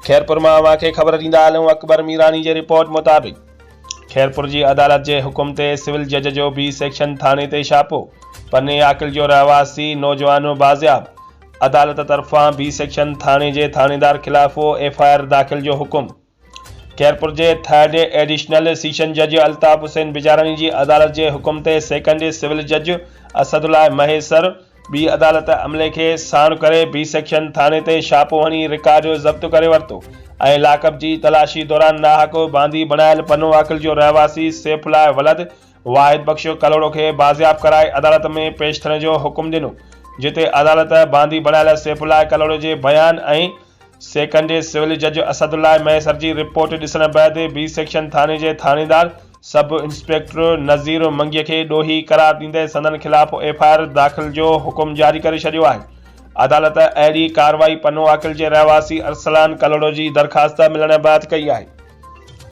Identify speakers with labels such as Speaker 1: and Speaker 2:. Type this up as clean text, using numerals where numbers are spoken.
Speaker 1: خيرپور مان اوهان کي خبر ڏيندا هلون اڪبر ميراڻي جي رپورٽ مطابق خيرپور جي عدالت جي حڪم تي سول جج جو بي سيڪشن ٿاڻي تي ڇاپو، پني عاقل جو رهواسي نوجوان بازياب، عدالت طرفان بي سيڪشن ٿاڻي جي ٿاڻيدار خلاف ايف I R داخل جو حڪم. خيرپور جي ٿرڊ ايڊيشنل سيشن جج الطاف حسين بجاراڻي جي عدالت جي حڪم تي سيڪنڊ سول جج اسد الله مهيسر ٻي عدالت عملي کي ساڻ ڪري بي سيڪشن ٿاڻي تي ڇاپو هڻي رڪارڊ ضبط ڪري ورتو ۽ لاڪپ جي تلاشي دوران ناحق باندي بڻايل پنو عاقل جو رهواسي سيف الله ولد واحد بخش ڪلهوڙو کي بازياب ڪرائي عدالت ۾ پيش ٿيڻ جو حڪم ڏنو جتي عدالت باندي بڻايل سيف الله ڪلهوڙو جي بيان ۽ سيڪنڊ سول جج اسد الله مهيسر جي رپورٽ ڏسڻ بعد بي سيڪشن ٿاڻي جي ٿاڻيدار سب انسپيڪٽر نذير منگي کي ڏوهي قرار ڏيندي سندن خلاف ايف I R داخل جو حڪم جاري ڪري ڇڏيو آهي. عدالت اهڙي ڪارروائي پنو عاقل جي رهواسي ارسلان ڪلهوڙو جي درخواست ملڻ بعد ڪئي آهي.